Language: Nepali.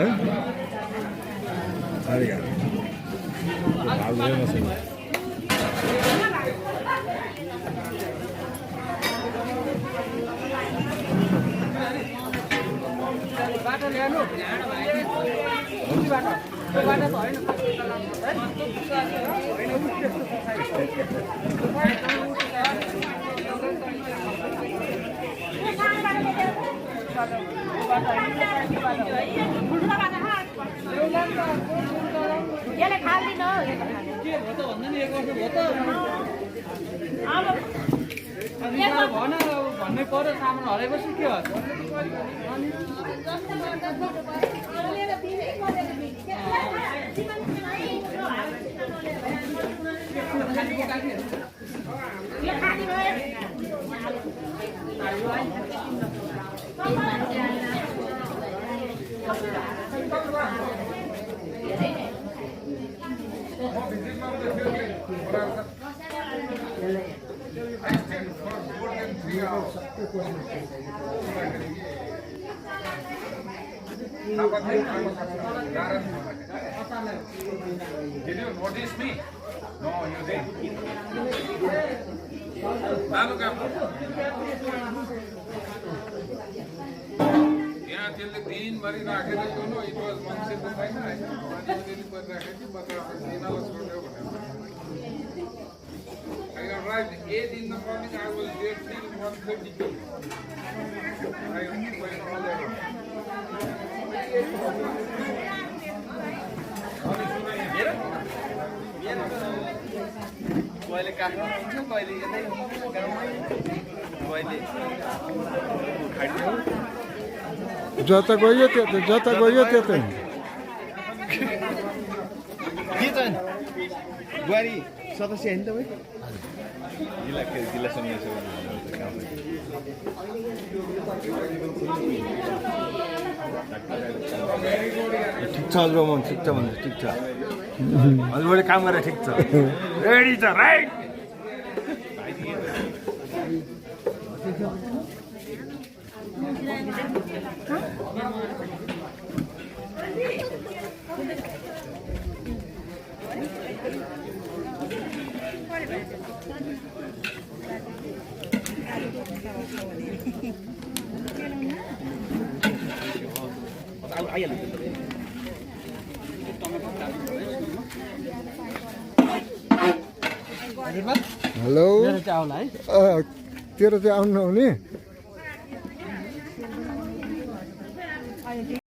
है अरे यार भाग गए मसले बाटो ल्याउनु बाटो त होइन यसले खाल्दिन के हो त भन्दा नि एक वर्ष भयो त भन भन्नै पर्यो सामान हराएपछि के हो Did you notice me? No, you didn't. यहाँ त्यसले दिनभरि राखेर सुन्नु इट वाज मान्छे त छैन होइन दिनभरि राखेको कि बच्चाको दिनलाई छोड्यो भनेर I arrived 8 in the morning. I was there till 1:32. I went all the way. कहिले काट्नु हुन्छ कहिले यतै गाउँमै कहिले जता गयो त्यतै के चाहिँ बुहारी सदस्य होइन तपाईँ जिल्ला समिति ठिक छ हजुर ठिक छ भन्नु ठिक छ हजुरले काम गरेर ठिक छ रेडी छ राइट हेलो तेरो चाहिँ आउनु नहुने